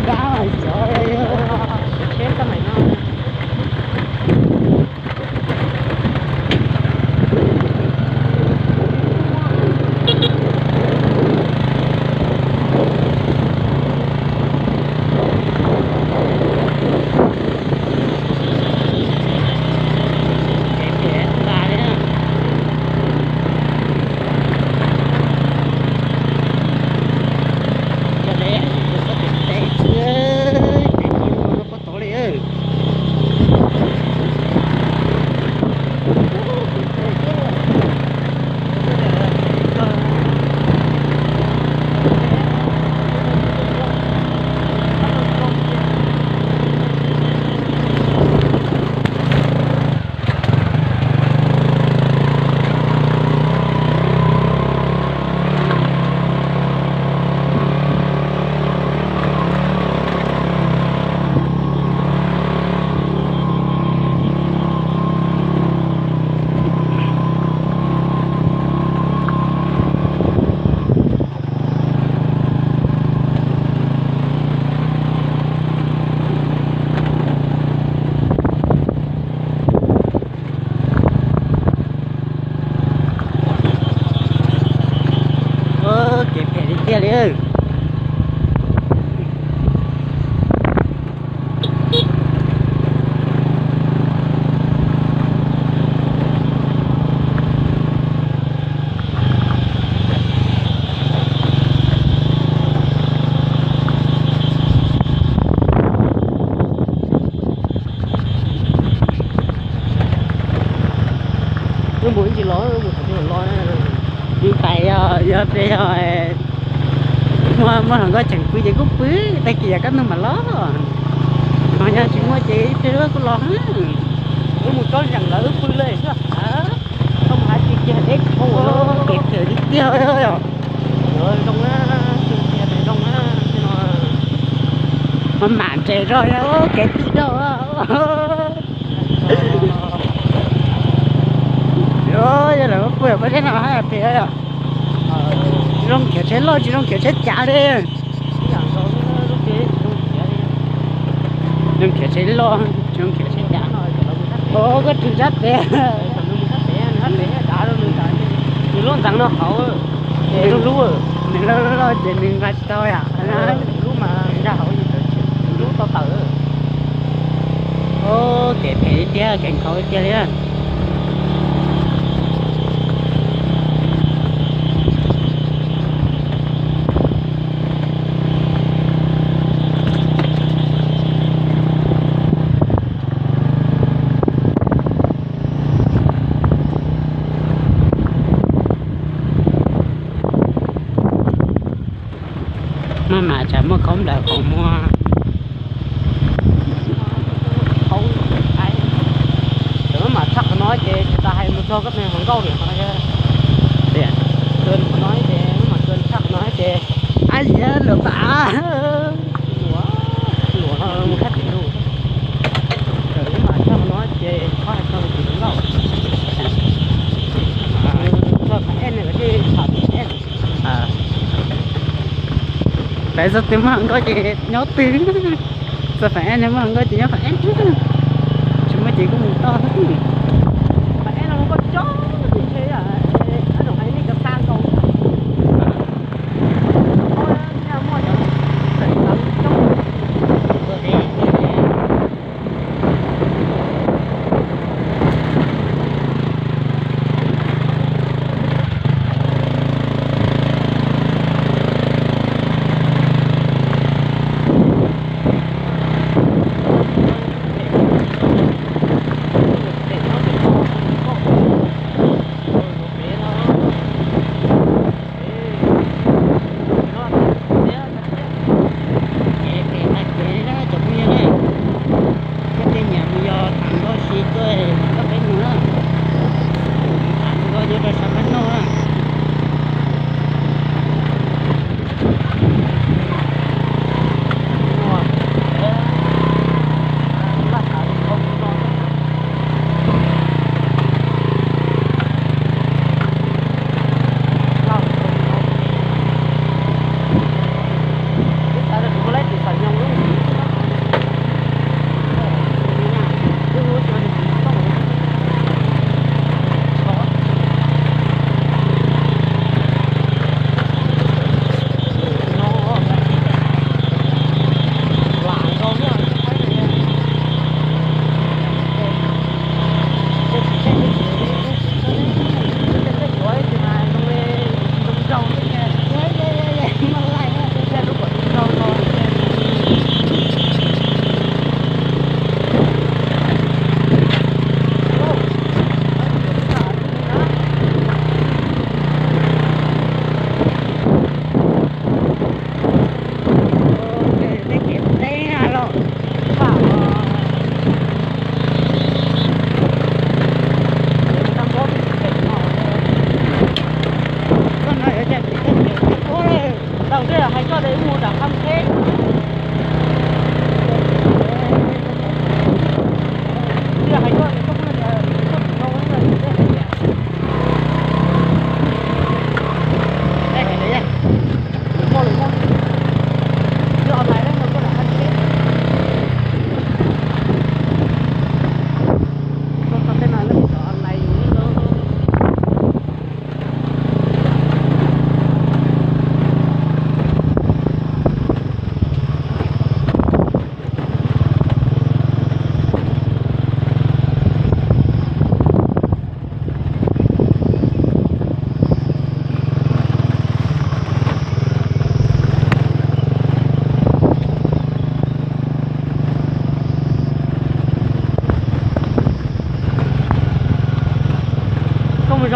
Dab mas xyov, tsheb txoj mais no. Kev phem li tiag li. Wb mus ib ntsis los, wb mus qhov twg los na. Yus tais yog, yog peb yog muaj, muaj hluas nkauj tseem pw ces kuj pw, tag kis yog kaj ntug mam los. Ho yog tsis muaj ces ib pliag kuj los. Wb mus tsob zeem lawv wb pw lawm xwb. Tsis kiag deb, kev phem li tiag. Zoo na, zoo na, no. Maj mam nres zog, kev tij zog. Yog lawv pw peb teb no haj yam phem yom. Zoo khiav tsheb loj tsis zoo khiav tsheb cav li. Zoo khiav tsheb loj tsis zoo khiav tsheb cav. Koj tsis sab pem. Nws lub ntxeev no hauv, nws lub lub, nws lub lub ces nws nqa tsis tau yom. Lub mas nqa hauv, lub tau tawm. Kev phem li tiag, kev nkhaus li tiag li. Maj mam tsam muaj khaub nplawm qhov muag. Maj mam tshaj qhov no ces tsis tas hais mus txog koj tus hluas nkauj li qhov no. Qhov no ces maj mam tshaj qhov no ces. Ab yam luam pam. Luam no mus thaj tim lus. Maj mam tshaj qhov no ces txhob hais txog tus hluas nkauj. Txog qhov ej nws thiaj tham tim ej. Peb txog twg muaj hluas nkauj ces nyob twg, txog qhov ej nws muaj hluas nkauj ces nyob qhov ej, tsis muaj ces kuj mus toj. Qhov ej no muaj nkauj coob, ntshe yog nej cov xa nkaus.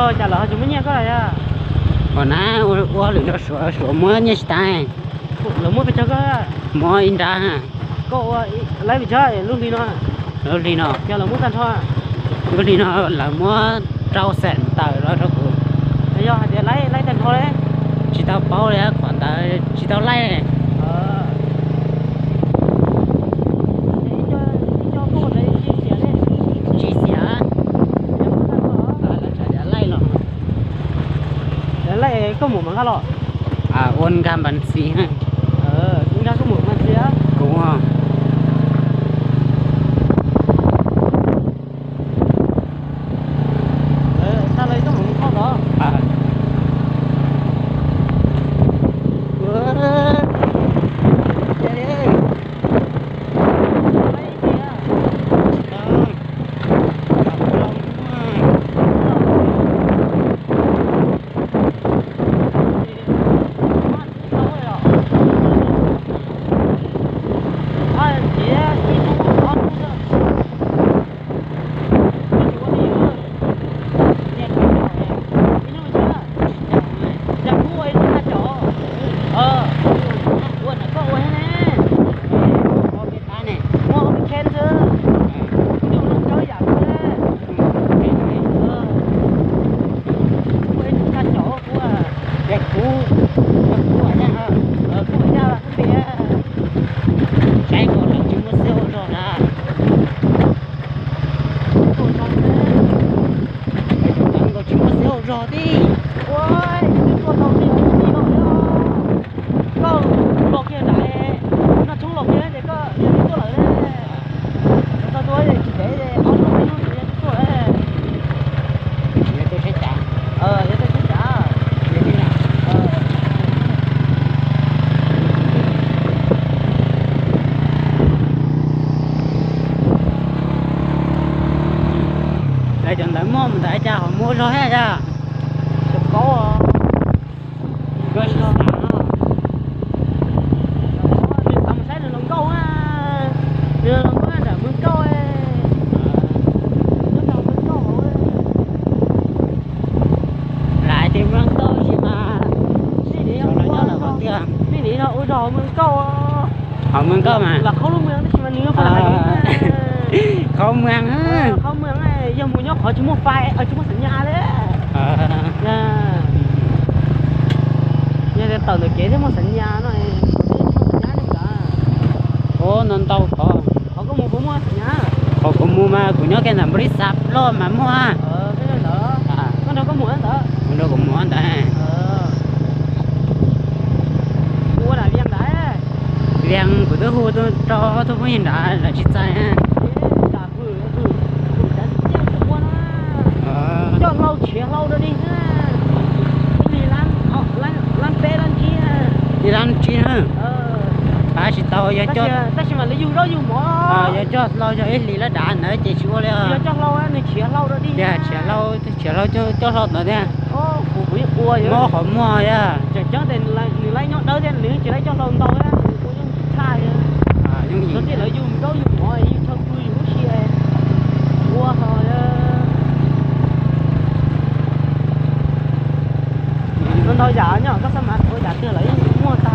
Cas lawv ho tsis muab nyiaj koj los yog? Ua na, ua hauj lwm nrog Suav, Suav muab nyiaj tsis tas. Lawv muab pes tsawg koj? Muab ib nrab. Koj ua laiv pes tsawg lub hli no? Lub hli no, yog lawv muab tag nrho. Lub hli no lawv muab rau xees tawm los rau kuv. Yog hais tias laiv tag nrho li? Tsis tau paub li, qhov ntawd tsis tau laij. Tsis xiam. Lawv txhais tias laij los. Laij koj mus mas nqa los. Ua nkag npas txiv. Nkag koj mus npas txiv. Kuv. Tag los koj mus kho los. Saib nkaus lawv tsis muaj xiab ua zog na. Saib nkaus tsis muaj xiab ua zog tib. Koj los kiag nram, noj tshoob los kiag ces koj yog tuaj lawm. Txog tuaj tsis ntev, ob hnub peb hnub ces tuaj lawm. Yog tuaj tsheb cav. Yog tuaj tsheb cav. Lawv cov ntawd muaj mus ntawd cas ho muaj zog thiab cas? Xyov paub. Koj sim xav no. Nws xav mus saib nws hluas nkauj na. Nws hluas nkauj nram Mws Kauj. Nyob nram Mws Kauj. Lawv tias Mws Kauj tsis mas, nej nim no ua zog Mws Kauj. Hauv Mws Kauj mas los qhov lub mws tab sis mas nws yuav pab hais lus. Qhov mws, qhov mws yog mus nyob qhov tsis muaj fais, tsis muaj xeem nyas li. Yog tawm ntawm kev thiaj muaj xeem nyas no, tsis muaj xeem nyas li ntawd. Ua no ntau qhov. Qhov koj mus puas muaj xeem nyas? Qhov kuv mus mas kuv nyob kiag ntawm npau li xav loj mas muaj. Koj nrog koj mus ntawd. Kuv nrog kuv mus ntawd. Ua dam Vias ntawd. Vias kuv twb hu rau ob tug phooj ywg nrad lawv tsis txais. Coj hlau tshiav hlau rau li. Ib lab peb lab tsib. Ib lab tsib na. Tab sis tau yog, tab sis mas lawv yug zaub yug mov. Yog coj hlau yog ib hlis lab dav ntawd ces tsis ua li. Yog coj hlau nws tshiav hlau rau li. Tshiav hlau, tshiav hlau coj hlau ntawd thiab. Mob qhov muag thiab. Tseem ceeb tias nws laib nyob dawb thiab nws tsis laib coj hlau ntau thiab, nws ua yooj yim tshaj li. Yooj yim. Txog tij lawv yug zaub yug mov yug chaw pw yug lub sij ua ho. Ntau yam nyob koj xab mas ua yam twg lawv yeej muaj tag.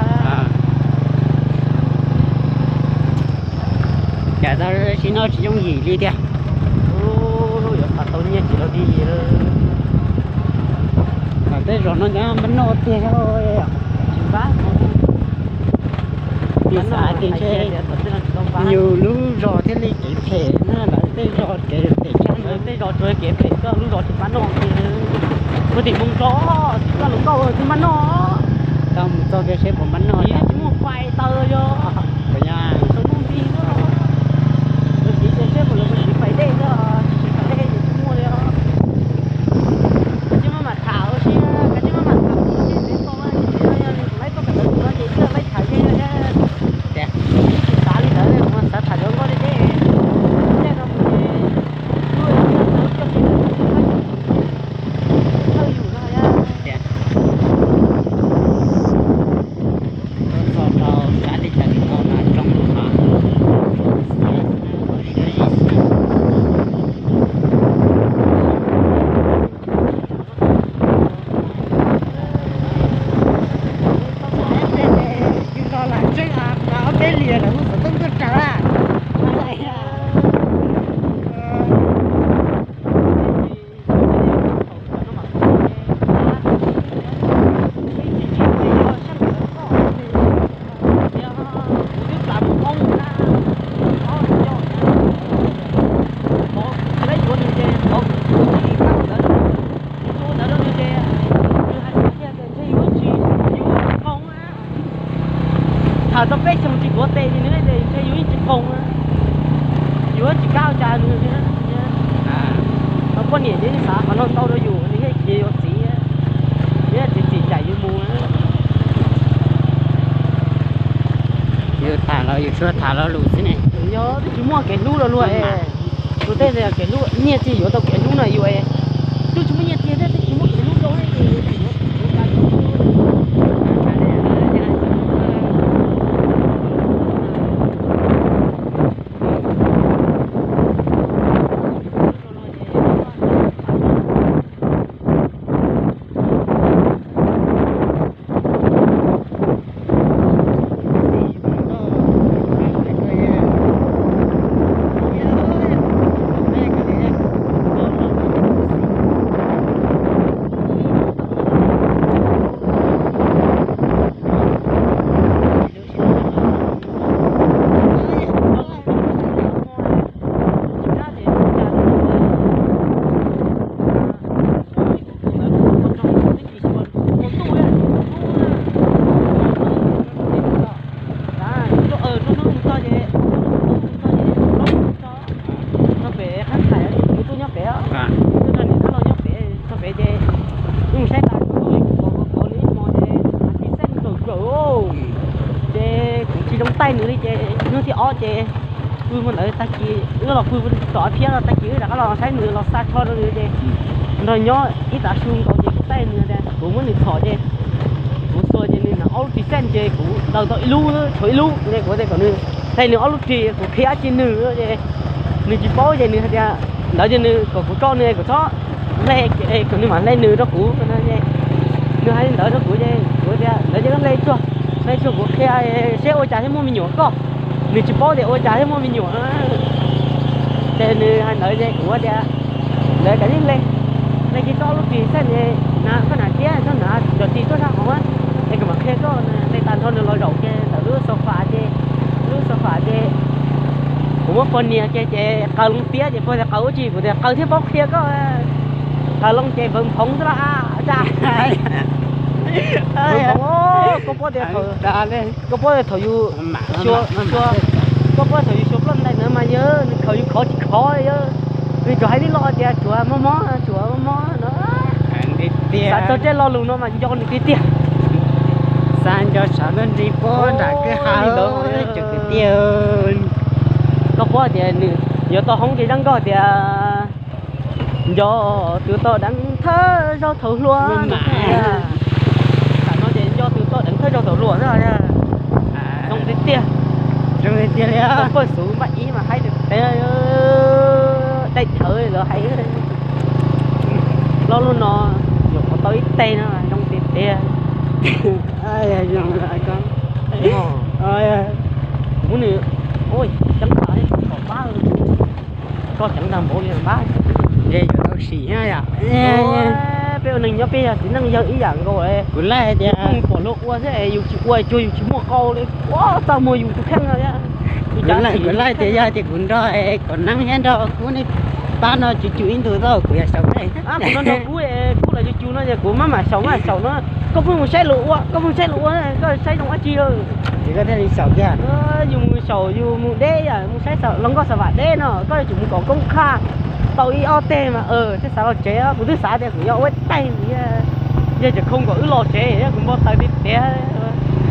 Yam tab sis no tsis yooj yim li tiag. Yuav xav tau nyiaj tsis tau di. Tej zos no npab noj tiag. Tsis npab. Yus xav tias ntshe yus lub zos thiaj li kev phem na, lawv tej zos kev phem tshaj. Tej zos tsuas kev phem, koj lub zos tsis npab noj. Kuv tim mus tso, koj lub nkauj tsis npab noj. Tau mus txog kiag seb puas npab noj. Tsis muaj fais taws yog. Puas yog? Tau muaj nti, lawv siv seb puas lawv siv fais dej xwb, tsis siv fais dej tsis muaj li os. Kav tsij maj mam tham ua si, kav tsij maj mam tham ua si, ntev tau ces laib txoj kawm ntawv tus no ces twb laib tham ze thiab. Tsis xav li ntawd, xav tham cov nkauj deb deb. Tej no mus ces lub coj kev thawj yus no thiab. Txog rau sab teb chaws no Nws xav qhov no ntau rau yus, nws thiaj cia yuav txiv, thiaj txiv txim cais yus mus. Yus tham los yus suav tham lo lus xwb ne. Yog twb tsis muaj kev hlub rau luag es, tus tej kev hlub nyiaj txiag yuav tau kev hlub no yus es, twb tsis muaj nyiaj txiag thiab twb tsis muaj kev hlub rau. Txog pem qab thaiv kuv tuaj nyob pem, tuaj nrog niam Dab Laug nyob pem, txog pem ces wb mus saib tas kuv tuaj li kuv tuav kuv tuav nws ib hmo ces hais tsis xeeb nkaus nkaus, ces kuv tsis zoo taij nws li ces hnub thib ob ces pw hmo ntawd tag kis wb los pw tom phiab no tag kis wb rov qab los saib nws los xa tsho rau nws ces nrog nyob ib tav su nkaus ces kuv taij nws tias kuv muab nws txhom ces kuv xuas ces nws hnav ob lub ris xeej ces kuv daws tau ib lub tshuav ib lub ces kuv tias kom nws hle nws ob lub ris kuv qhia dab tsi nws ces nws tsis paub ces nws hais tias ntawd ces nws kom kuv tso nws es kuv txhob hle, kom nws mam hle nws rau kuv no ces nws hais li ntawd rau kuv ces kuv tias ntawd ces koj hle tsuag, hle tsuag kuv qhia seb ua cas thiaj muaj me nyuam koj. Nws tsis paub tias ua cas thiaj muaj me nyuam no. Ces nws hais ntawd ces kuv tias ntawd kav tsij hle, hle kiag koj ob lub ris xeej es na koj hnav thiab koj hnav cov ris tuaj sab hauv es kuv mam qhia koj. Hle tas nrho nws los zaum kiag ntawm lub sofa ces, lub sofa ces kuv muab pog nias kiag ces qaws loo tiab ces pog tias qaws ua tsi, kuv tias qaws thiaj paub qhia koj. Qaws loo ces npawg phoov xwb los cas. Koj paub tias, koj paub tias thaum yus, koj paub thaum yus xyuas ploj ntais ntawd mas yog nws khaws yus khov tsis khov li, nws tsuas hais tib lo tias tsuav mob mob, tsuav mob mob no. Xav txog tej lo lus no mas nco nws tiag tiag. Xav nco tshav ntuj nrig puag nram kwj ha li ntawd. Cov kwv tij, koj paub tias nws yuav tau hoob ces zaj nkauj tias nco tus tau deev thawj zaug thaum hluas no. Tam no ces nco tus tau deev thawj zaug thaum hluas xwb. Zoo tiag tiag. Zoo tiag tiag li. Pawg xuv npaj ib mas haib tiag tiag, daim thawv lawv hais. Lo lus no yuav qhov tau ib teg no zoo tiag tiag. Muab nws, ceeb tas kom pab, koj ceev tag npaum li pab. Ntshe yuav tau sim thiab yom. Peb ua neeg nyob peb yog txiv neej yawg ib yam nkaus. Kuv laij hais tias pom luag ua xwb es yus tsis ua cuag yus tsis muaj qau li, ua txaj muag yus tus kheej no thiab. Kuv laij tias yog tias kuv nrog kom neeb thiab nrog kuv nej pab no tsum tsum ib ntus tau kuv yog xyaum. Kuv no nrog kuv, kuv los tsum tsum no ces kuv maj mam xyaum maj mam xyaum no. Koj pheej mus saib luag ua, koj pheej saib luag ua, koj saib zoo dab tsi? Ces koj thiaj li xyaum kiag. Yus mus xyaum yus mus deb yam mus saib los nkauj xa vam deb no, koj yuav tsum mus kom koob qhaj tau ib ob teg mas thiaj xav los tsev. Kuv twb xav tias kuv yuav ua taig, yog tseem khoo kom wb los tsev, kuv npau taws tiag tiag.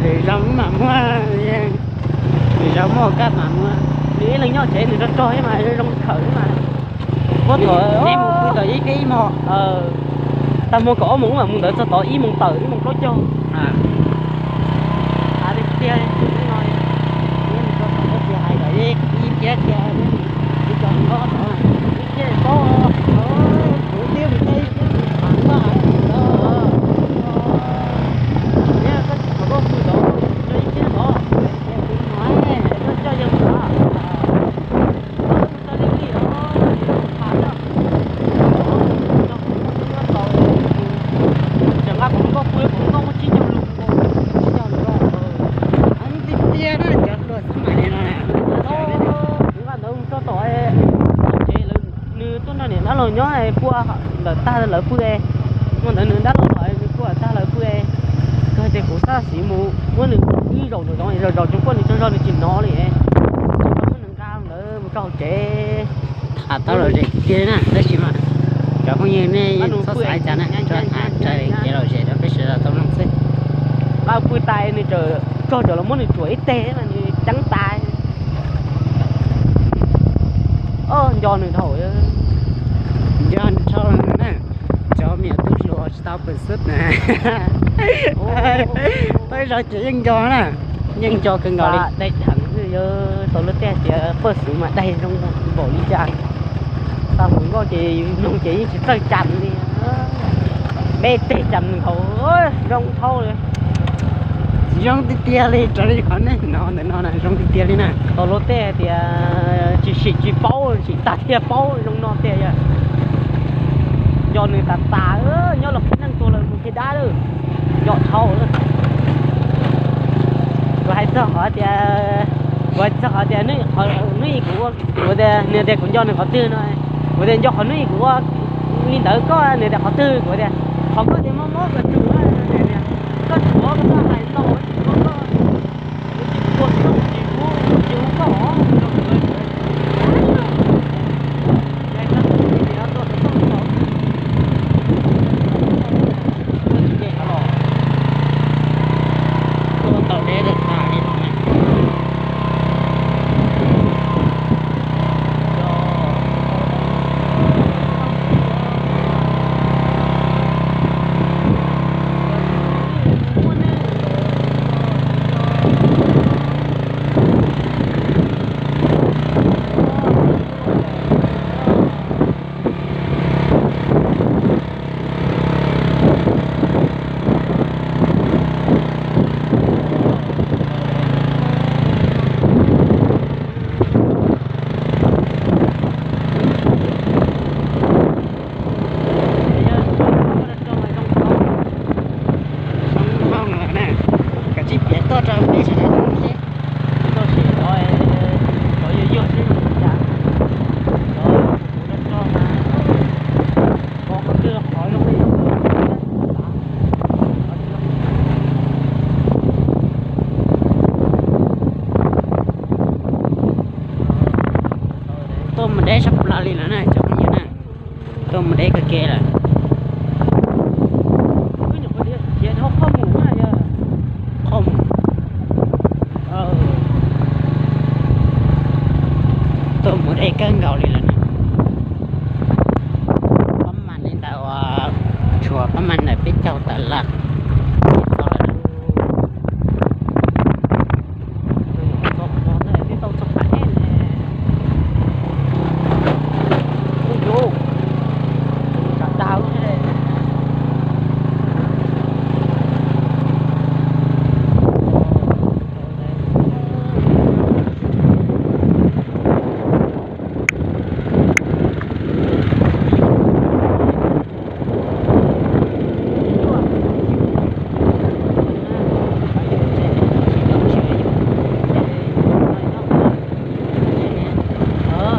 Lwm zaus mam muab, lwm zaus muab kaj mam muab. Nws ib leeg nyob tsev nws rog rog thiab mas zoo khawm thiab mas. Muab thaum neb mus pw tau ib peb ib hmos, tag hmo kaum ob moos mam mus ntawd txog tod ib moos tawm ib moos plaub caug. Hais tias tiag, hais tias ib kiag tias, ib co nkob tod, ib kiag paub, kuv twb mus teb ib kiag mus tham npaj. Koj tsis tau koj pw tod, ib kiag tod, koj coj yawg mus tod. Tseem nqa kuv hluas nkauj pw, kuv hluas nkauj muaj tsib caug lus, tsib caug lus. Tiag tiag na, cov hluas xab mais li no. Kuv nqa ntawd mus tso tom tsev, nws tuaj nrog niam dab laug nyob pua ntawm tag lawv pw. Hmo ntawd nws dab laug los nws pua tag lawv pw. Kawg ces kuv xav sim mus muab nws ib zaug zaum zaum zaum tsoom poj nws tsaug zog nws tsis hnov li. Muab nws nqa ntawd mus rau hauv tsev. Tham tau lom zem tiag na tab sis mas Cov phooj ywg nej txhob xav li cas na, tsuas tham raws kev lom zem rau peb sawv daws tau mloog xwb. Nqa pw tas nws txawm txog cov los muab nws tsuam ib teg mas nws ceeb tas. Nco nws dhau, nco nws dhau na. Cov me nyuam tub hluas tsis tau pw xwb na. Peb zov ces yeej nco na, yeej nco kawg nkaus li. Daig dheev xwb, tau lub teb tias paj xwm mas daig zoo npaum li cas. Xa mus nkauj ces mloog ces yeej tsis txawj cam li. Peb teg cam nkaus zoo dhau li. Zoo tiag tiag li, raws li qhov nej hnov ntawm no na, zoo tiag tiag li na. Tau lub teb tias tsis sim tsis paub, sim tag thiaj paub zoo no tiag. Yog nco nws tas tas, nyob los qhib neeg tuag lawm mus thiaj dab lawm. Nco dhau. Kuv hais txog qhov tias, kuv hais txog qhov tias nws, nws kuv, kuv tias nws tias kuv nco nws qhov twg no, kuv tias nco qhov nws kuv ua li ntawd koj nws tias qhov twg, kuv tias qhov koj tias mob mob koj tsum, koj tshuav koj hais tau, koj tsis ua koj tsis hu koj Zoo nkauj no na, kav tsij piav tuaj rau peb sawv daws mloog seb. Tsis tau sim no, cov yuag yuag seb zoo li cas. Cov kuv tso mas, qhov twg qhov zoo li. Tuaj mus deb sab plaws li lawm na cov phooj ywg na. Tuaj mus deb kawg kiag lawm. Qhov mus, tuaj mus deb kawg nkaus li lawm na. Pab mas li ntawd uas tshuav pab mas ntawm peb caug tawm lawm.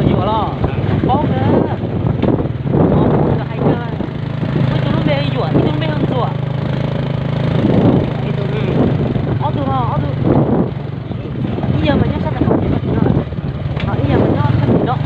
Yuav los paub na, hais tias ib tug lub npe hu Yuam, ib tug lub npe hu Ntxuam. Ob tug no, ob tug, ib yawg mas nyob sab pem qaum tsev, ib yawg mas nyob sab tim no.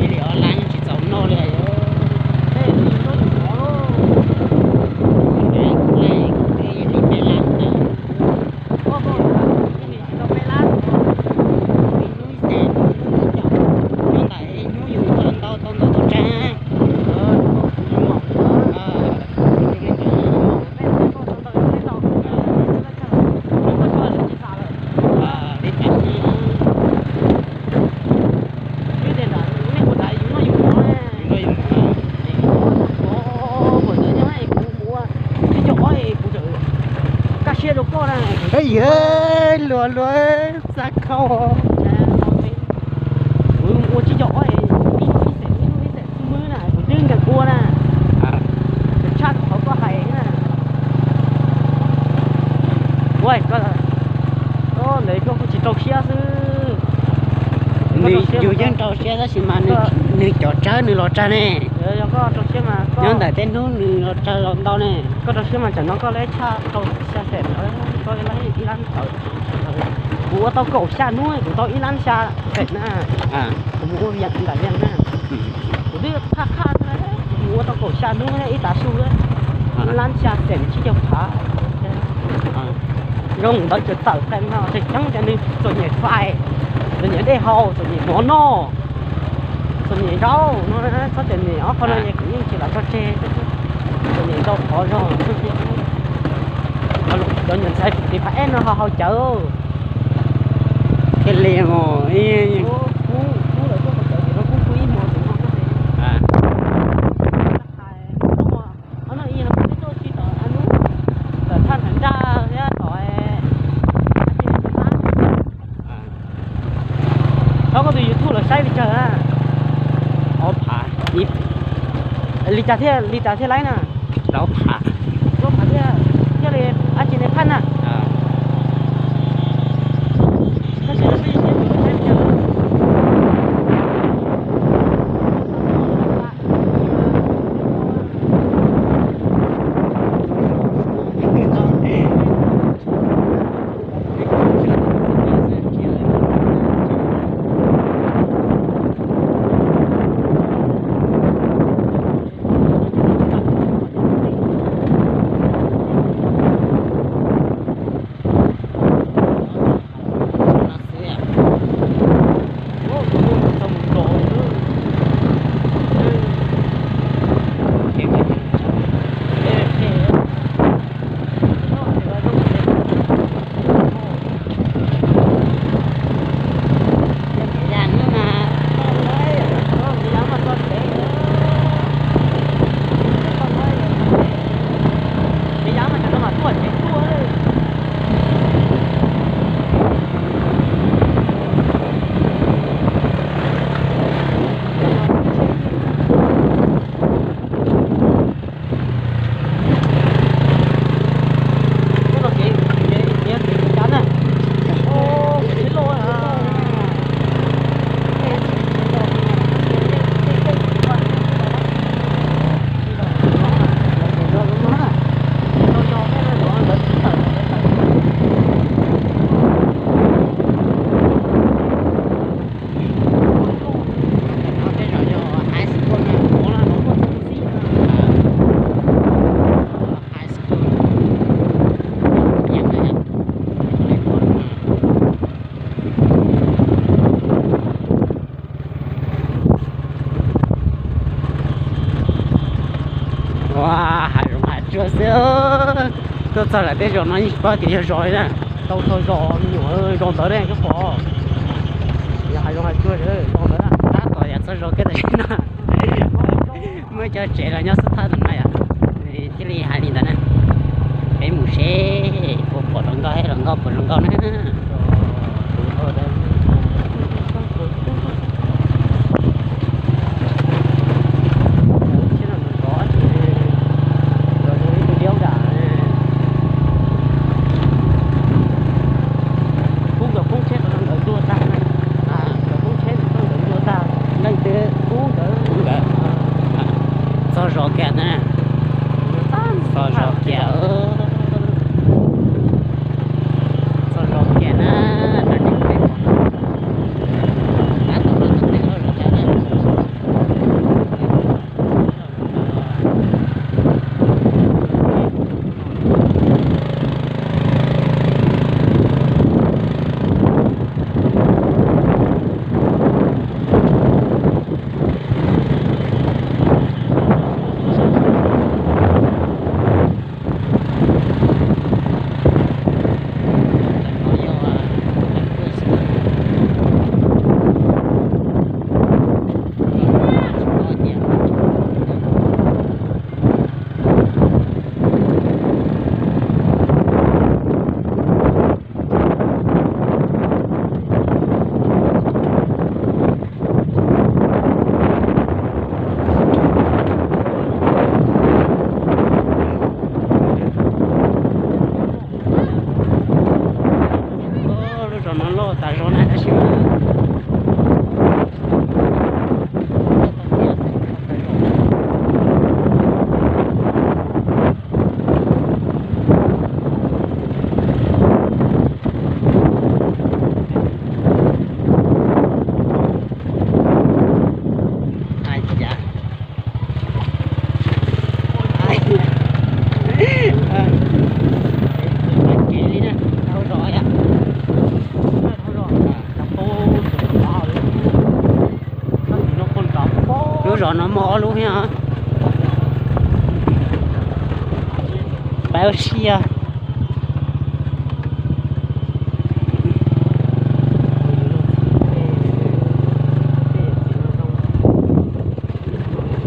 Ib li ob lab tsis txaus noj li. Li peb lab ntawd. Ib hnub ib xees, hnub ntawd ib hnub yus ua ntau tau ntau tau tsag. Li peb lab. Yog luag luag xa khau. Kuv ua tsib caug ob, ib hnub ib xees, ib hnub ib xees, Koj, ntawd koj kuj tsis rau siab xwb. Nws yus yeej rau siab tab sis mas nws cov tsawb nws los tsawg ne. Nyob ntawm tej hnub nws los tsawg los ntau ne. Koj rau siab mas tsam no koj lab tshaj rau xya xees, koj ib lab tawm. Kuv ua tau kaum xya hnub kuv tau ib lab xya xees na. Kuv mus ua viam nram Viaj Nam na. Kuv twb qhaj qhaj, kuv mus ua tau kaum xya hnub ib tav su, ib lab xya xees tsib caug phav. Zoo ntawd tseem tawm qees no, tseem ceeb tias nws txom nyem fais, txom nyem dej haus, txom nyem mov noj, txom nyem zaub no, txhob tias nyem ob qho no es kuv yeej tsis lam tso tseg. Txom nyem ntau qhov zog. Cov niam ntxhais tiv phav eb no ho haus cawv thiaj li mus. Kub lawv tuaj haus cawv ces kub kub ib hmo tus no. Ob no ib yog tuaj tsis tom a nub, tom thaj Nthawv Nraj thiab tom Txhob koj tus YouTube los saib li cas na. Ob phav. Li cas thiaj, li cas thiaj laib na? Plaub phav. Plaub phav thiaj, thiaj li ab tsi ne phaj na. Ua, hav zoov hav tsuag xwb. Tuaj txog lawm tej zos no yeej tsis paub tias yog zos li na. Tau txog zos me nyuam, zos ntawd ne koj pom. Yog hav zoov hav tsuag zos ntawd. Tab tom yog txog zos kiag tam sim no. Muaj cov tsev los nyob xub thawj ntawm no yom. Thiaj li hais li ntawd na. Peb mus seb puas pom hluas nkauj, hluas nkauj puas hluas nkauj na. Kub nkawd poob tsheb rau ntawd ntuag tag, nkawd poob tsheb rau ntawd ntuag tag. Leej twg? Kub nkawd. Txog zos kiag na. Txog zos kiag. Txog zos kiag na. Zov na tab sis mas Lub zos no muaj ob lub thiab. Pab ua si.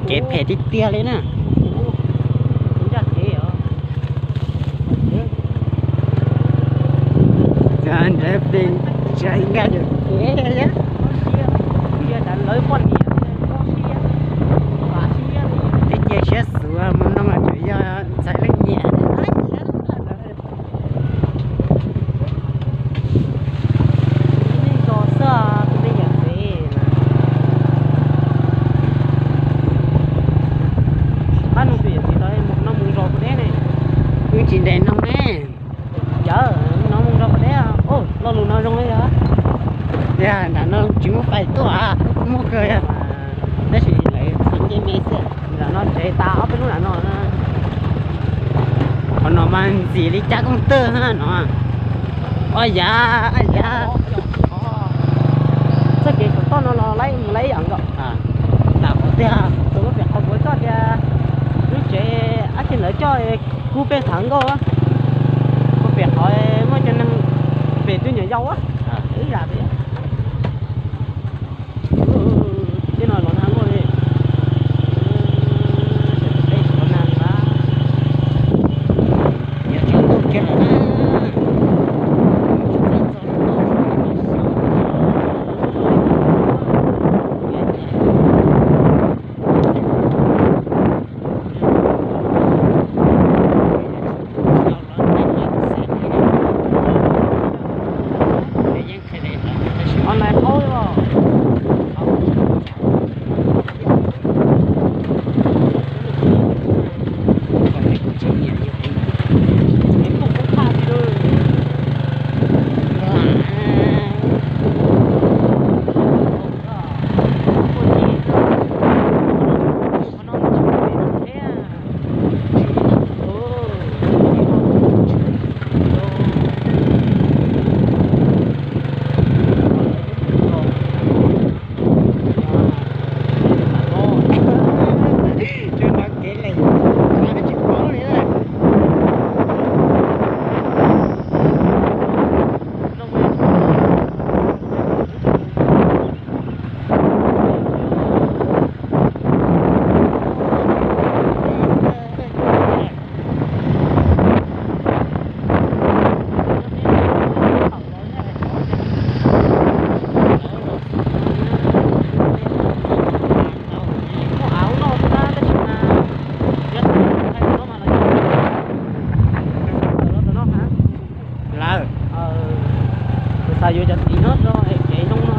Kev phem tiag tiag li na. Nkag kev. Twb cia siab xus mus no mas tseem yog ntxhais leej niam. Ib tug xwb tus me yawm txiv. Pab nug tus yawm txiv tau mus no mus zos puas deb ne. Wb tsis ntes noog ne. Yawm no mus zos puas deb. Lo lus no zoo li yog. Yog nram no tsis muaj fais tuaj, muaj kawg. Tab sis lawv txhob nce me xwb. Nram no tsev tas ob peb lub nram no. Qhov no mas ntxim li cab koob tawj no. Ob yav, ob yav. Txoj kev saum toj no los laib mus laib ib yam nkaus. Tam qhov tiag, tus pem qhov kuv txoj tias lub tsev ab tsi lawv coj kub peb thav nkauj, kuv pem qhov muaj cov neeg pem twb nyuam yau ib yam pem. Tej no los nag luaj li. Lawm, kuv xav yuav cov txiv no rau kev zoo no,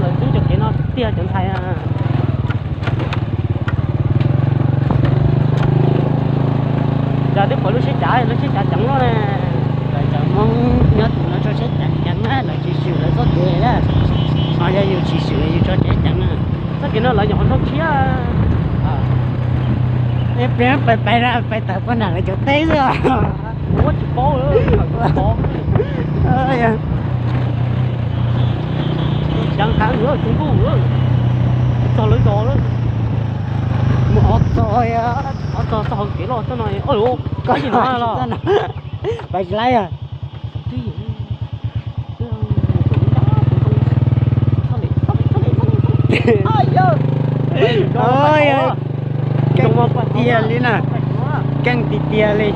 lawv twb cov kev no tiag cov ntxhais. Cas twb pom lub tsheb cav, lub tsheb cav ceev loj na. Lawv cov Hmoob nyob tus no tso tsheb ceev ceev na, lawv tsis swm lawv txoj kev na. Ho yog yus tsis swm yus tso tsheb ceev na. Txoj kev no lawv nyuam qhuav nrog tshiab. Peb pais pais pais tawm poj nram lawv cov teb xwb. Ua tsis paub lawm. Ceev heev lawm, tsis ntuj lawm. Txog lawv zos lawm. Mus ob txog, ob txog txog hauv kev loj txoj no. Koj tsis no los? Pais tsis laib. Keej tiag li na, keej tiag li.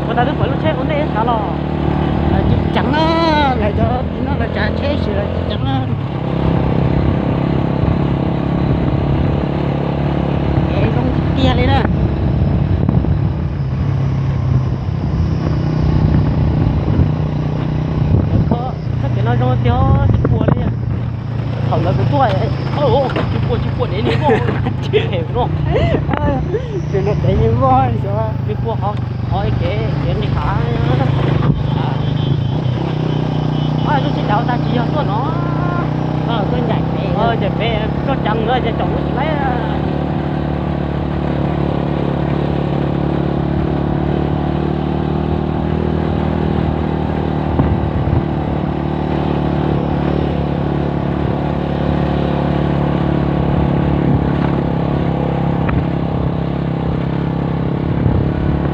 Ua tas twb pom lub tsheb ua ntej xav los. Lawv tsis ceev na, lawv cov txiv no lawv tsav tsheb sis lawv tsis ceev na. Kev zoo tiag li na. Zoo tiag, tsis pua li. Thaum ntawd kuv tuaj, tsis pua, tsis pua dev niag voj, tsis phem no. Tsis pua dev niag voj, tsis pua qhov, qhov kev, kev nqis hav. Lub tsheb cav tag tsis yog tuaj no. Tuaj ncaim pem, ncaim pem toj ceev no ces caum lub tsis laib.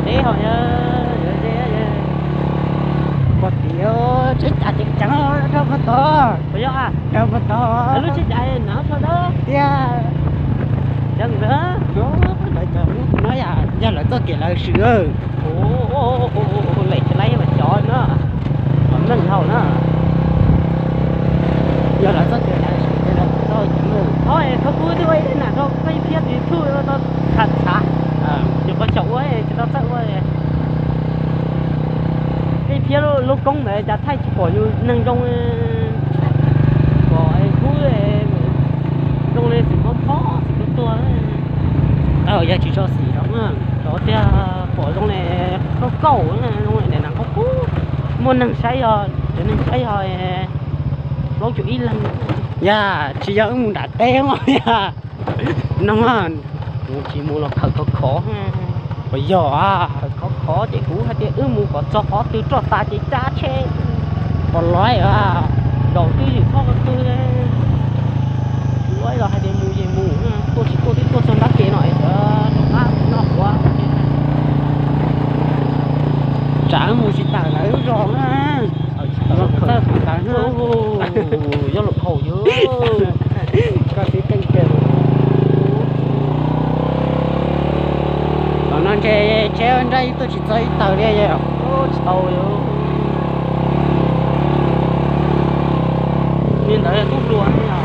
Deb hos, pom tias tsheb cav ceev ceev rau puag tod. Puas yog? Rau puag tod. Lub tsheb cav na tho da tiag. Cov ntawd, lawv cov no yog lawv txoj kev lawv swm. Lem tsis laib mas cov no, kom neeg haus na. Yog lawv txoj kev lawv swm ces lawv tau cov no. Thov kub twb ua ib nam rau peb phiab tus YouTube tau tham txhav. Nyuam qhuav xyaum ua tsis tau txawj ua. Peb phiab lub koob ntawd cas thaij tsis pom yus neeg zoo, pom kub zoo li xim mob phob xim tuag tuag. Yog tsis tso xim rau, rau tiag pom zoo li kauj kauj zoo li nam qub qub. Muaj neeg saib yog, cov neeg saib yog plaub caug ib leeg. Yog tsis yog wb mus nram teb mas yog no, mus tsis mus los khawm khov khov. Puas yog? Khawm khov khov ces kuv hais tias wb mus kom txog qhov twg roj tas ces cab tsheb. Pos lov, zaum twb ywm txhob qw, lov los hais tias mus ces mus, tuaj tsis tuaj twb tuaj txog nrab kev no es rov qab noj quav. Tsam wb mus tsis tawm lawv lub zos na. Los khawm txawj qhov ntawd na. Yob Luam Khaum yog. Koj tib keej kiag. Tom no ntshe tsheb nraj tuaj tsis txog ib tawg li. Tsis tau li. Li ntawd tub hluas li os.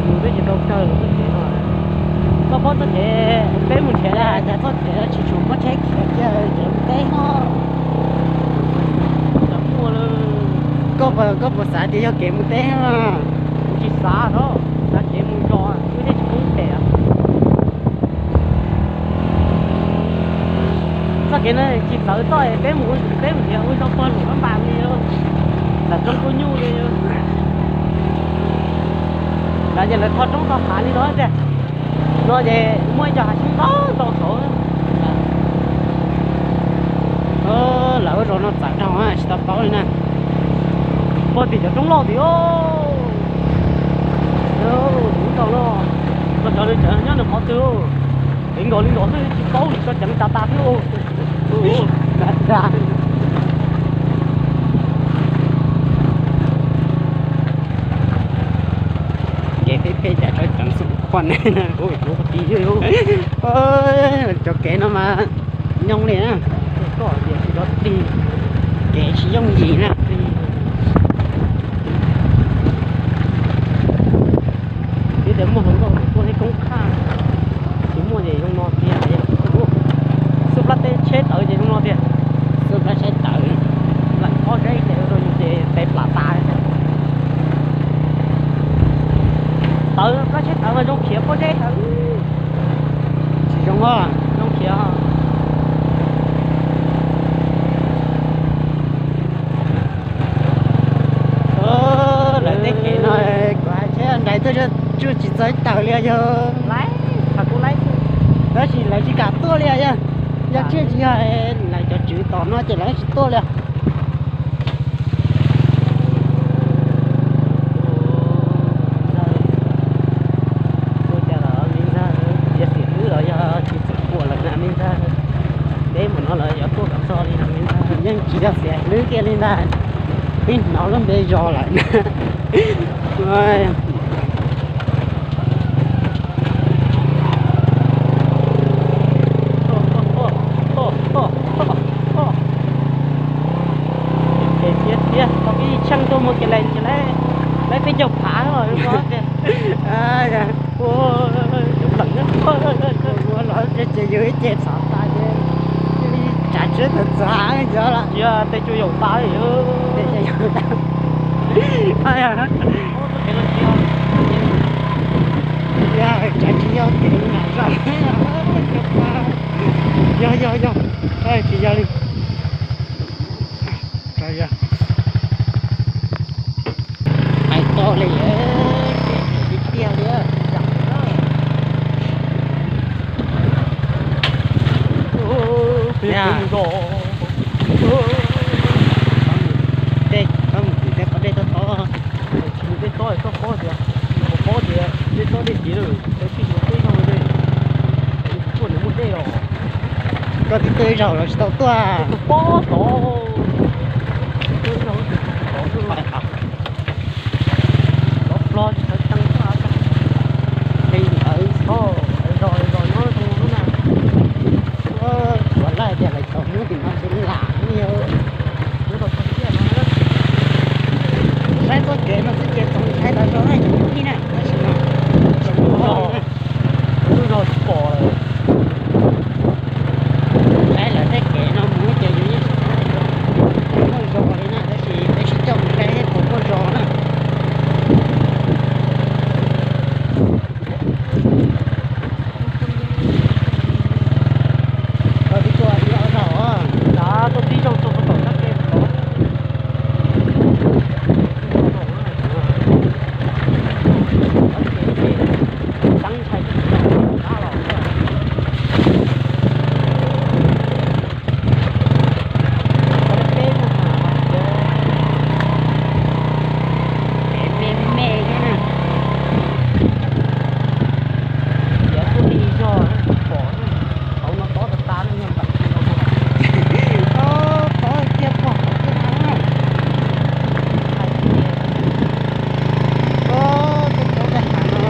Mus twb tsis tau kawg txoj kev no. Koj paub txoj kev peb mus nrhiav, cas txoj kev tsis tshua muaj tsheb khiav kiag kev mus teb no. Koj puas xav tias yog kev mus teb no? Kuv tsis xav, xav kev mus zos, wb thiaj tsis poob phem. Txoj kev no tsis txawv txoj peb mus, peb mus nrhiav ua zog puag lub npam li, ntawm roob kub nyuj li. Lawv ces lawv tho roob tho hav li no tiag. No ces muaj ib co hav xyoob ntau ntau saud. No txawm dhau tsis tau paub li na. Pog tim cov roob loj tim, ub, no, cov nyob nws qhov twg, heev nkaus li nkaus xwb tsis paub li, tso ceev tas tas xwb. Kev phem phem cas tso ceev xwb poj ne. Cov kev no mas nyob li na, koj tias tsis rov tig, kev tsis yooj yim na. Tib tias muaj hluas nkauj tuaj thiab koob qhaj, tsis muaj ces zoo no tiag. Xub plab teb tsheb tawv ces zoo no tiag. Xub plab tsheb tawv, lam pob zeb ces zoo no ces tes plam tas. Tawv, plab tsheb tawv mas zoo khiav pob zeb tawv. Tsis zoo os, zoo khiav. Lawv tej kev no kuv hais tsheb nrais tuaj tsuj tsis txog ib tawm li yog. Tab sis lawv tsis kam tuaj li yog, yog tsis yog lawv cov tswv tos no ces lawv tsis tuaj li. Ua cas los me ntxawg, yog xim hlwb los yog tsis txawm puas lawm na me ntxawg. Deb mus no los yuav tuaj kom txog li no me ntxawg, yeej tsis yog xim hlwb kiag li ntag. Twb hnov lub npe zos lawm na. Ces thiab thiab tau ib tsheej tuaj mus ces lawv, lawv peb caug phav los tias. Ua los ces yus ib ce xov tas ces cia li tsav tsuab txawv txawv cov lawm. Tsis yog tej cua yaum tas li. Tsav tsis yog kev nram zos. Yog yog yog, tsis yog li. Hais tau li, tiag tiag li. Tej, koj mus tim tej pob dej tob tob. Mus tej tob toj pob tias, mus pob tias tej tob dej tid lawm, tsis mus tej no li. Tuaj nws muaj dej os. Koj twb tuaj ib zaug los tsis tau tuaj. Pob tod. Los plob tsis tau teeb tag. Qi ntawd, zos, zos nyob zoo lub na. Ua laij tias lawv tau muab tim no ces lam li. Saib txoj kev no xwb ces txaus ntshai tas zog na, cov kwv tij na, tab sis mas tsis muaj zog, lub zog tsis pom lawm. Saib lawv tej kev no mus ces yus yeej tsis muaj zog li na, tab sis peb sib coj mus saib puas muaj zog na. Koj twb tuaj ib ob zaug os. Tuaj tib zaug tuaj puag tom sab ke tod. Teeb ntshai, qab los. Peb mus, peb me me thiab na. Tiav tuaj li zog pom, hauv no tob tas tas li, npam tsis los. Tob, tob kiag pom hauv kiag no. Tob, tej tob tej hav no.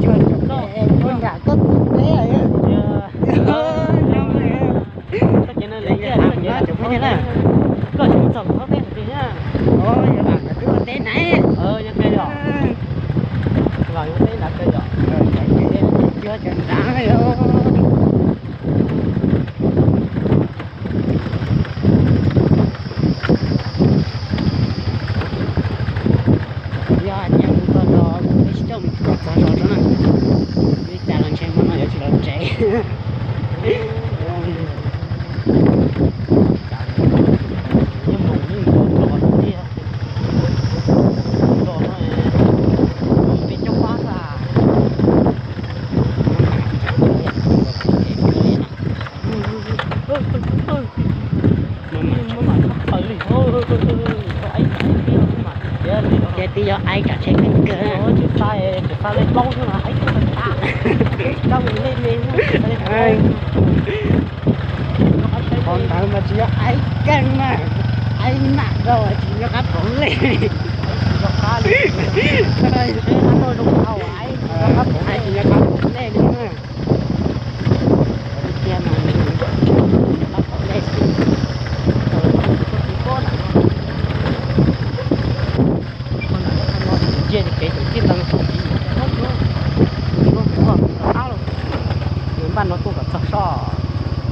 Cuag cov pem puag nram koj txoj teb. Koj tsis mus txog kuv txoj teb hais tias na. Yog lam twb ua teb na. Los yuav teb nrad kawg yom. Cuag cov nrad. Yog hais tias mus txog zos, peb sib coj mus txog zos tso na. Li cas los ntshe hmo no yuav tsis los tsev. Yeej mus yeej mus zos tiag. Zos no, peb coj Ces twb yog aib tsam tsheb keej kawg. Qhov ntawd mas tsis yog aib keej na, aib nam rau tsis nco qab pov lej. Aib tsis nco qab pov lej li na. Tiag mas nco qab pov lej xwb. Ntsia kev tseem tij ntawd, npaj no tuaj kom txog soj.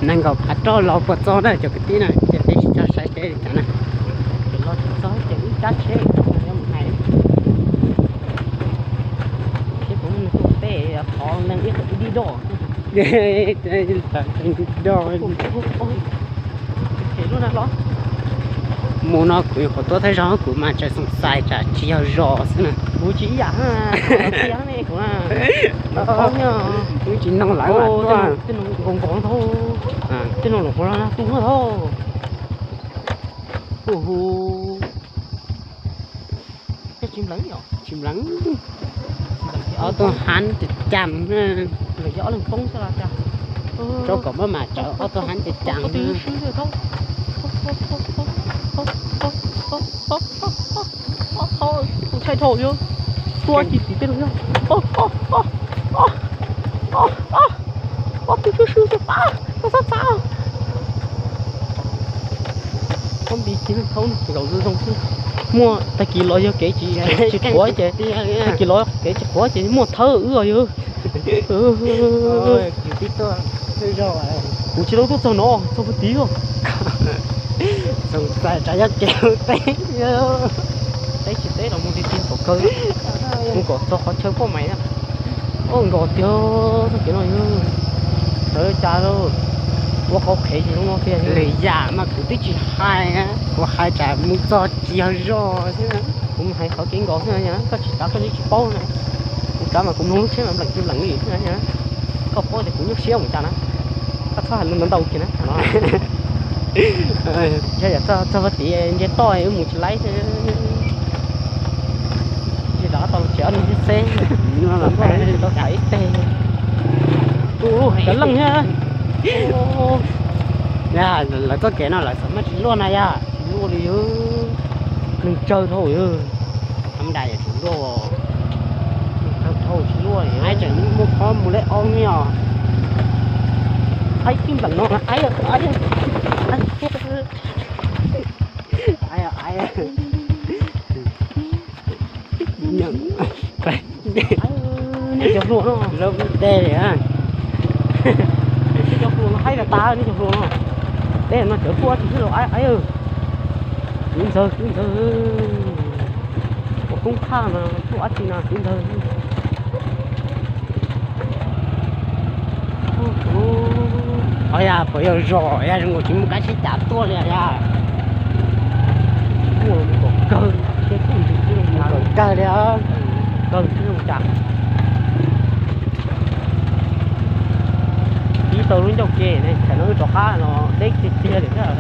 Nees nkaum phav roj los puas txog na cov kwv tij na, ces peb sim tso saib seb li cas na. Los tsis txog ces wb cab tsheb mus hais. Seb puas muaj neeg tuaj pem qhov neeg ib qho ib dib doj. Doj. Mus no kuv nyuam qhuav tuaj thawj zaug, kuv mas tseem xoom xais tsam tsis yog zos xwb na. Kuv tsis ib yam, kuv tsis nug lawv mas tuaj. Tej no los qhov no tu na. Tsis npleev, ob tug hab ces cas, rau kom maj mam tsawv ob tug hab ces cas. Tua ci tiv tej no. Ob tug sib sw xwb, txav txav txav. Ob npis ci zaum zoo zoo xwb. Muaj tag kis los yog kev tsis qhuav ces, tag kis los kev tsis qhuav ces muaj thawb wb os yog. Kuv tsis tau tuaj txog no, txog puag tid os. Txav tsam yog kev teb. Teb tsis teb los mus li ti kom kawg, mus kom txog qhov chaw poj mais na. Ua nkaus tiag txoj kev no yog, sawv cas ua qhov qhev zoo no tiag. Lwm yam mas kuv twb tsis hais, kuv hais tsam mus txog tsis yog zos xwb. Kuv hais qhov kev nkaus xwb, koj tsis tav koj yeej tsis paub na. Kuv tav mas kuv mloog lub tsheb mas npleem tsis npleem li xwb. Koj paub tias kuv nyuaj siab mus cas na, koj txhob hais lus ntau ntau kiag na. Yog yam txog vaj tid nce toj wb mus tsis laib xwb. Tsis rov qab tau los tsev ob niag xwb xwb. Tau tham ib teg. Cov leej thiab. Lawv txoj kev no lawv xav mas tsis luaj na yog. Tsis luaj li, neeg tsawg dhau. Tham da yog tsis luaj, neeg tsawg dhau tsis luaj. Aib tseem muaj qhov mus leb ob niag os. Aib tib npleem no, aib, aib, aib, nej cov hluas no, lawv tej li, nej cov hluas no haib tas tas, nej cov hluas no. Tej no cov tuaj tsis xwb los aib, aib, kwv ntxawg, kwv ntxawg, ua koob qhaj no tuaj ab tsi no kwv ntxawg. Os yog puas yog zos yog zoo nkaus tsis muaj kab sib cav tuaj li yog. Muaj kom kawg, kawg li os. Kawg xwb zoo cas. Pib tau lub ncauj ke ne, tsam no wb rov qab los deb tiag tiag li thiab.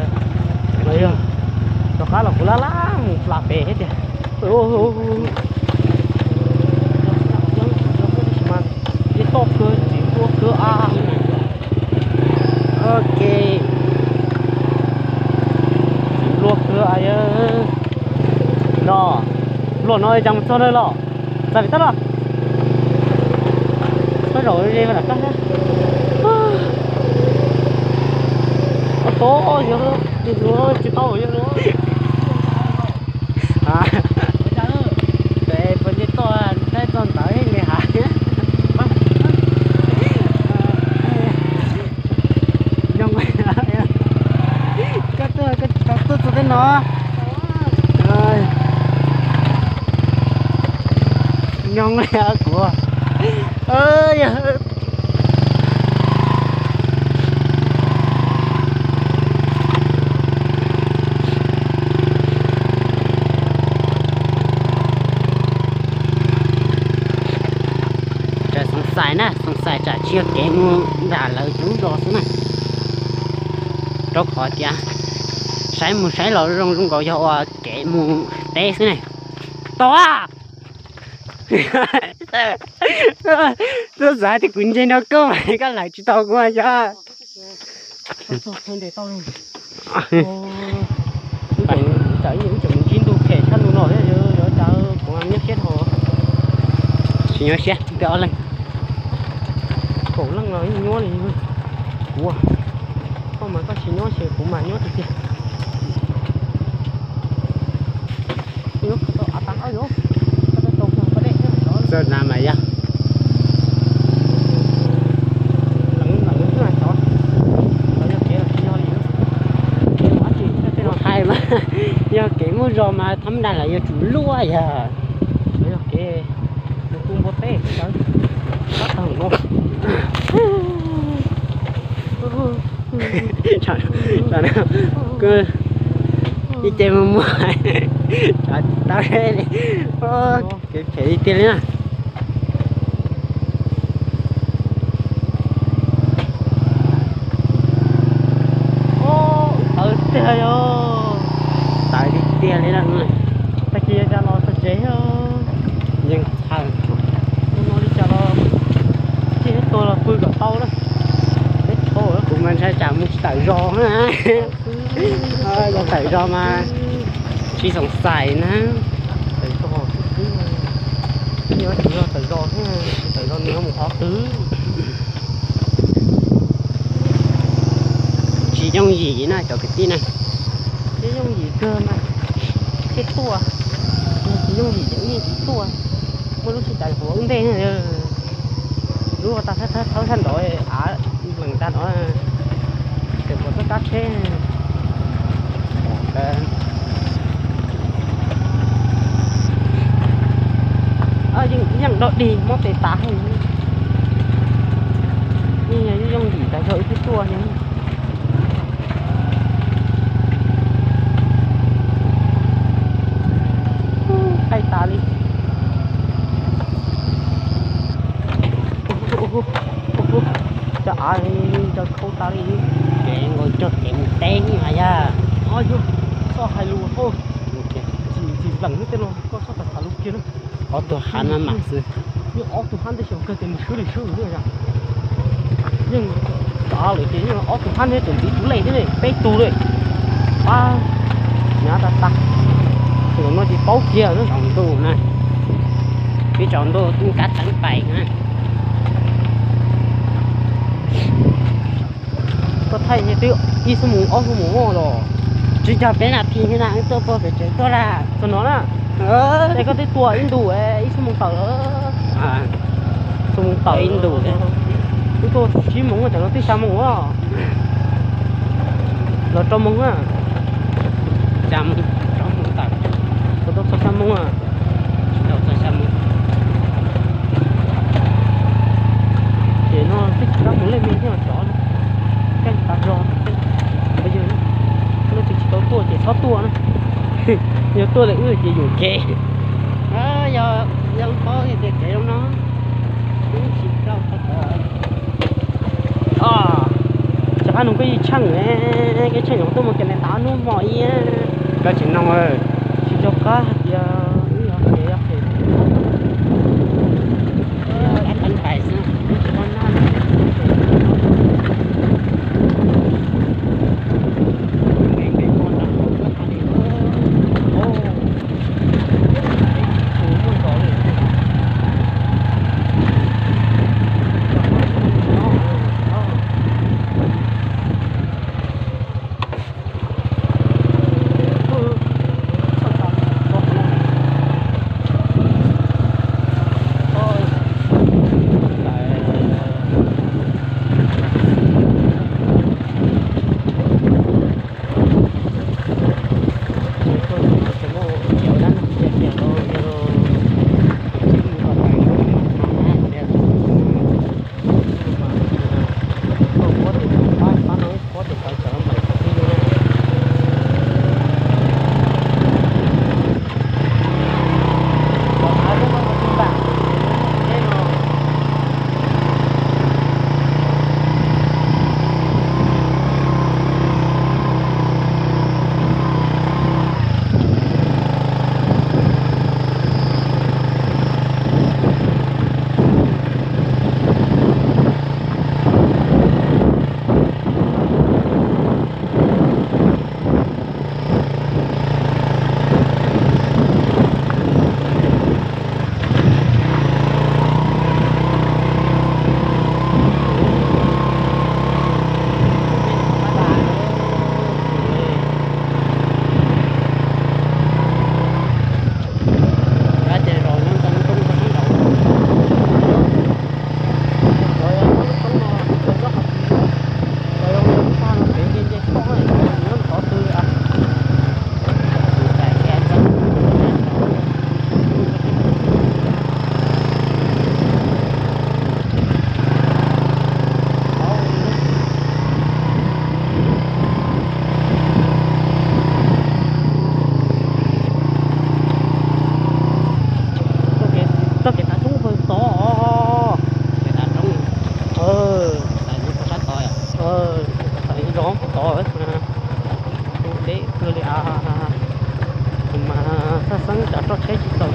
Rov qab los kuv laj laj mus plas pem thiab tiag. Nce toj kawg, txiv luaj kawg a. Ok. Txiv luaj kawg a. No, luaj no cas mus txog na los. Txawm vim tab los. Txhob zaum ze lam kab thiab. Ua tod yog, yog luag tsis tau yog luag. Puas nce toj, thaij txog ntawd li has. Nyob, koj tuaj, koj tsis tau tuaj txog tej no. Nyob li kuv. Tseem xoom xais na, xoom xais tsam tsis yog kev mus nram lawv lub zos xwb na. Rau qhov tias Saib mus saib los zoo zoo nkaus yog ua kev mus teb xwb ne. Tau a. Tuaj xav tias kuv ntse nrog koj mas koj lawv tsis tau kuv xyov. Wb tseem ntsib ntu phem tshaj ntu no thiab, yuav cas kuv nyob siab dhau. Tsis nyob siab, twb ob leeg. Kaum leej los yeej nyuaj li. Kuv, koj mas koj tsis nyob ces kuv mas nyob tiag tiag. Txawj na mas yog. Hais mas yog kev muaj zog mas thab dag lawv yuav tsum luaj yog. Yog kev mus tu npua teb, tab tag no. Ib ce muag muag, tau li, kev phem li tiag li na. Tawv tiag yog. Tawv tiag tiag li na. Tag kis cas los txog tsev thiab. Yeej txhawj. Mus no li cas los cia tuag los pw kom tau na. Teb tshauv kuv mas ntshai tsam mus tsis tawm zos na. Yog tawm zos mas tsis xoom xais na. Tawm zos xwb xwb, tawm zos thiab, tsis tawm zos nws mus qhov twg. Tsis yooj yim na cov kwv tij na. Tsis yooj yim kawg mas thiaj tuaj, tsis yooj yim ces yeej tsis tuaj. Muaj lub sij hawm ua ntej, lub ua tag thawb thawb sab nraud av lees tag no, tseem muaj txoj kab tsheb. Yeej dog dig mob tes tas, yeej yooj yim tas zog wb twb tuaj ne. Qaij tas li. Cov av cov khau tas li. Kev nkaus cog kev mus teb mas yog. Txhob hais lus, txim lees tej no, koj txhob xav lus kiag na. Ob tug hab no mas xwb. Yeej ob tug hab ntej xyov kawg tias nws swb li swb li. Yeej cov av lawm ces yeej ob tug hab thiab tseem ntxiv tus lej thiab ne, peb tug li. Pab, hnyav tas tas. Tus no ces paub kiag na. Tsaus ntuj na, pib tsaus ntuj tub kab teeb pais na. Koj thaij twb ib xuab moos ob xuab moos los tsis cog peb nas this thiab na, wb tuaj puag pem tsev tuaj lawm. Txog no na, es koj twb tuaj ib ntus ib xuab moos tawm. Xuab moos tawm ib ntus, wb tuaj tsib moos, tam no twb xya moos os. Los rau moos na. Xya moos, rau moos tawm. Tau txog xya moos. Tau txog xya moos. Ces no twb tsis tau mus lej me thiab tsov, keej tas zog. Peb yawg no ces tsis tau tuaj ces txhob tuaj na. Yog tuaj lawm wb ces yuam kev. Yog, yog paub tias kev zoo no, wb tsis tau tau. Cov qab no koj yeej tsheej, koj tsheej yuav tuaj mus kiag ne, tav hnub hmo ib, koj tsis noog, tsis nco qab hais tias wb yog kev, yog kev ab teeb pais xwb, wb tsis tau nag na.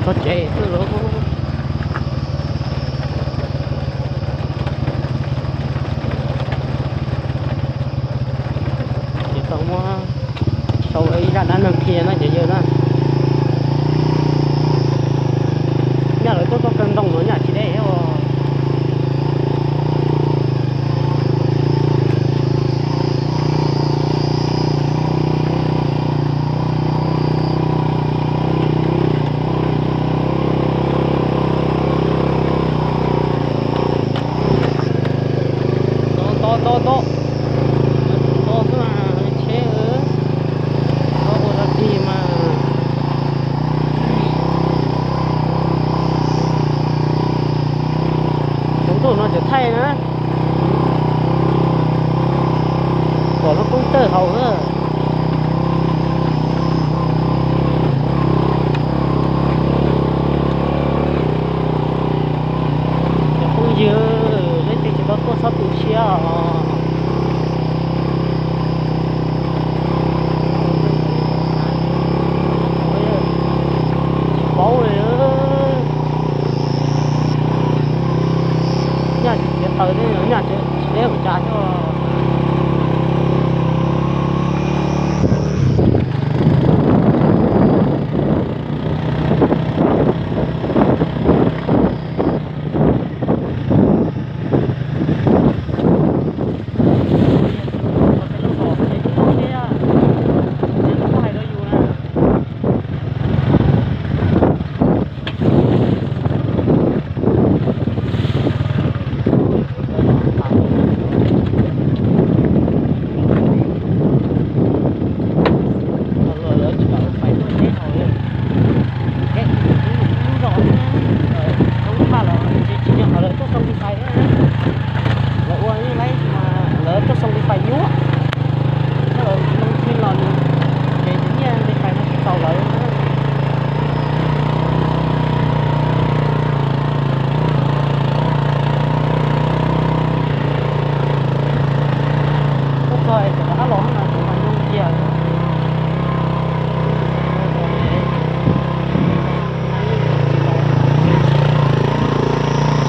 Txog tsev xwb lauj. Ces tau muab sau ib zaj dab neeg qhia no cov yawg na. Nyaj lawv tuaj txoj kawg ntoo no nyaj tsis deb os. Nto nto nto nto, nto xwb mas tsheb, nto ua dog dig mas. Cov ntuj no cov thaij na, pom lub koob tawj haus na. Cov phooj ywg, leej twg tsis tau tuaj txhob tu siab os. Tsis paub li. Nyaj tsis txiav taws thiab, nyaj tsis deb ua cas thiab. Lawv tsis kam ua pais tuaj teb haus li, teb ib lub zos, lub thaj los tsis nyob qhov lawv tuaj xoo li pais, lawv ua yeej laib mas lawv tuaj xoo li pais nyuaj, thiab lawv loo txhij los nws ces nyiaj li pais no tsis tau lawv. Tuaj txog es cov dab los no kuv mas nyoo kiag.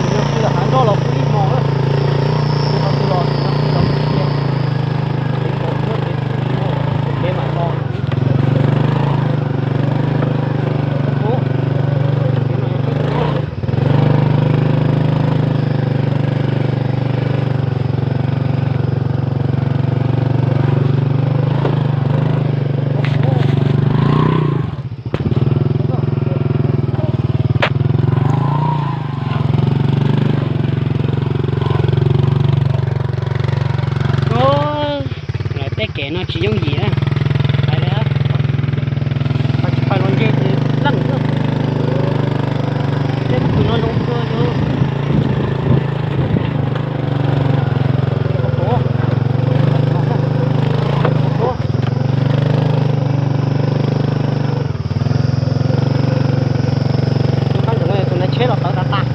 Tsis yog pw lawm hav nroj los pw ib hmos na, qhov twg los tsis yog pw los pw kiag, kev nkaus muab kev kev mam los. Lawv tej kev no tsis yooj yim na. Pais li, pais tsis pais los nce leej xwb. Tej pob kws no zoo kawg yog. Tus nai tsheb los tawv tas tas,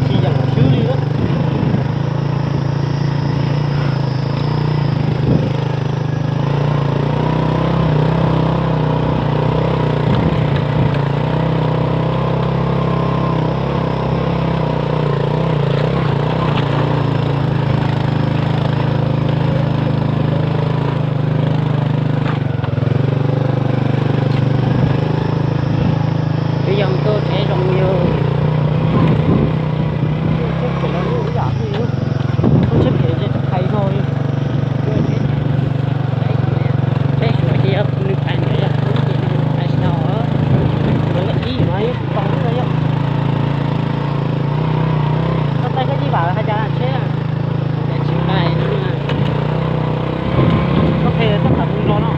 tsis yeem swb li. Twb yog tuaj tsheb zoo yus, tsheb phem los lub ib yam xwb, tuaj tsheb phem ces rov qhais zog li. Tsheb Suav ces yog nws qhais ntawd yog, ces nws qhais tsis tau, Suav yog ib mas yog tsis tau lub yog. Koj taij koj cib vam hais cas tsheb, tsis taij no, koj phem txoj qhov mus zos no.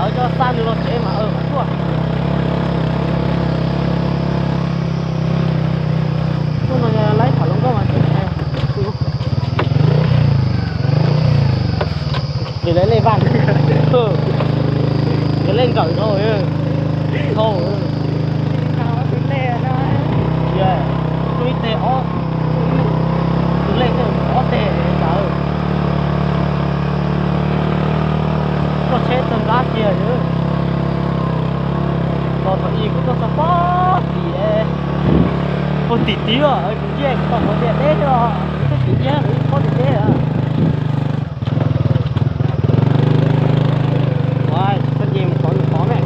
Cov xa nws los tsev mas tuaj. Tuaj no yog laib tham hluas nkauj mas tseem hais. Nws lawv lej vaj, nws lej nkawm dhau, dhau. Tus ib teg ob, tus lej ob teg ntawd. Tuaj tsheb txog nrab kiag. Tos thaum ub kuj tuaj txog pob tim, pob tim tid, kuv ntiag kuv tau qhov tias deb thiab, kuv twb tim ntiag kuv pob tim deb. Tsis txhob nce mus qhov mus qhov me.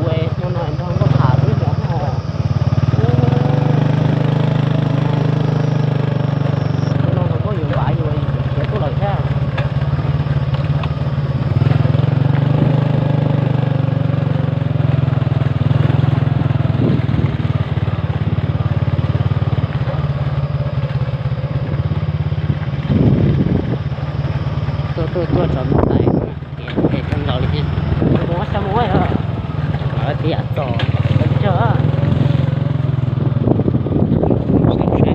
Ua no nrog nkauj tham xwb mos mos. Ua no nkauj yuav npav yus khiav tuaj lawm thiab. Tuaj tuaj tuaj tso mus tais, es tau nkaus li thiab. Mus xyov mus, lawv tias txog tawm tsawg. Kuv xav nyas li thiab no.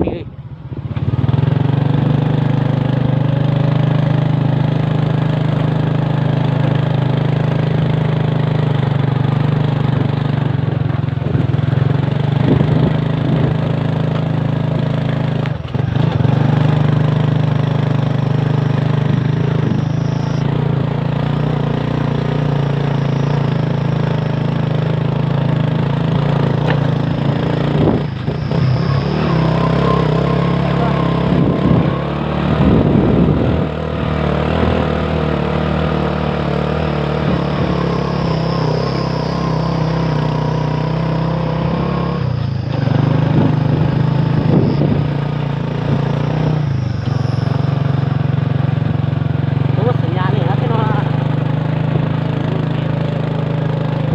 Nqaij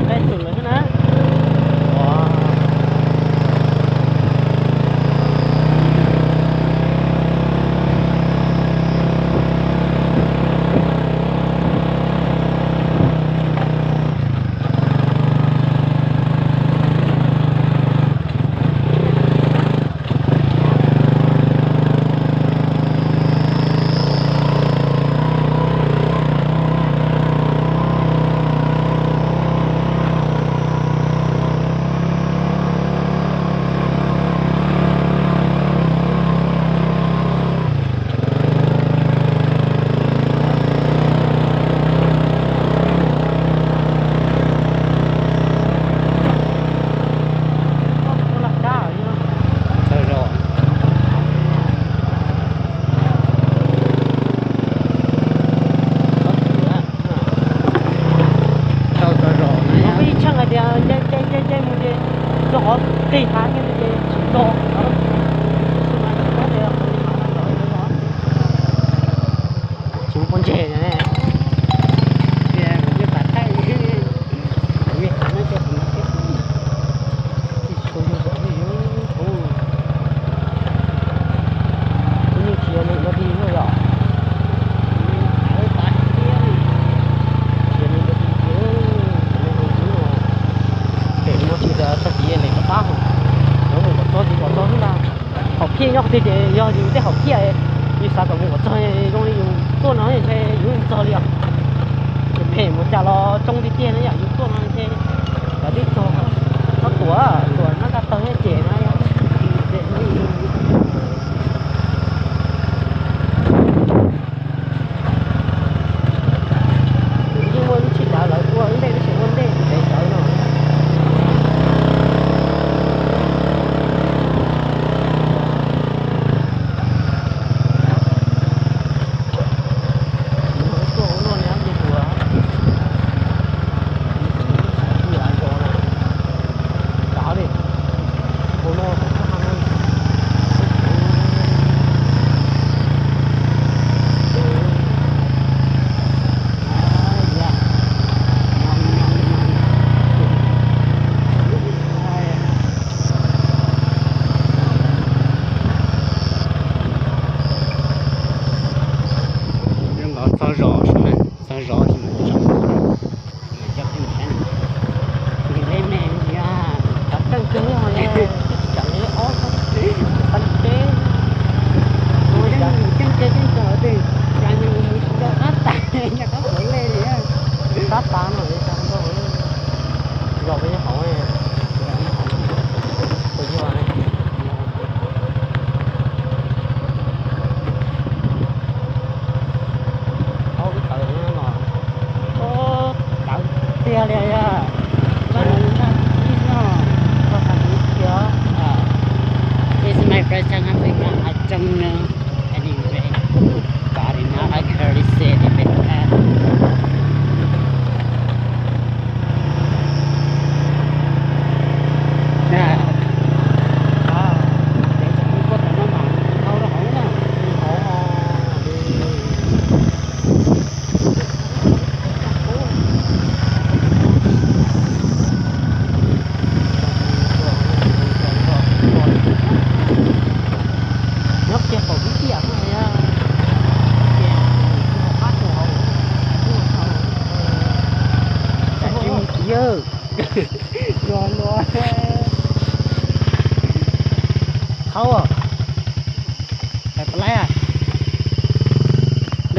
txwm lawm thiab na. Peb ib txheej hais tias caij caij caij caij mus ces txog qhov qis hav ces tsis txog. Tsis muaj pob ntseg ne. Tias kuv yeej pam thaij, kuv yeej pam no coj kuv no thiab. Tsis tshua yog zom li kuv, kuv yeej tsis yog neeg dog dig luaj yom. Tsis yog neeg dog dig tiag, tsis yog neeg dog dig tiag. Pem no tsis txog tid lem rov qab, lawv mus kom txog tid kom txog xwb ntag. Hom phiaj nyob qhov twg ces yog yus tej hom phiaj, yus xav kom mus kom txog zoo li yus tuaj no ntshe yus txog li os. Yus phem mus cas los tsoo tiag tiag na yom, yus tuaj no ntshe yus twb txog. Txhob tuam, tuam nab kaj tawg thiab ces na yom. Yeej muaj lub tsheb cav lawv ua ntej, lub tsheb ua ntej pem cawv no. Tuaj ua luaj li ces tus, tus av zos na.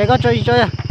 Koj tso tso yog.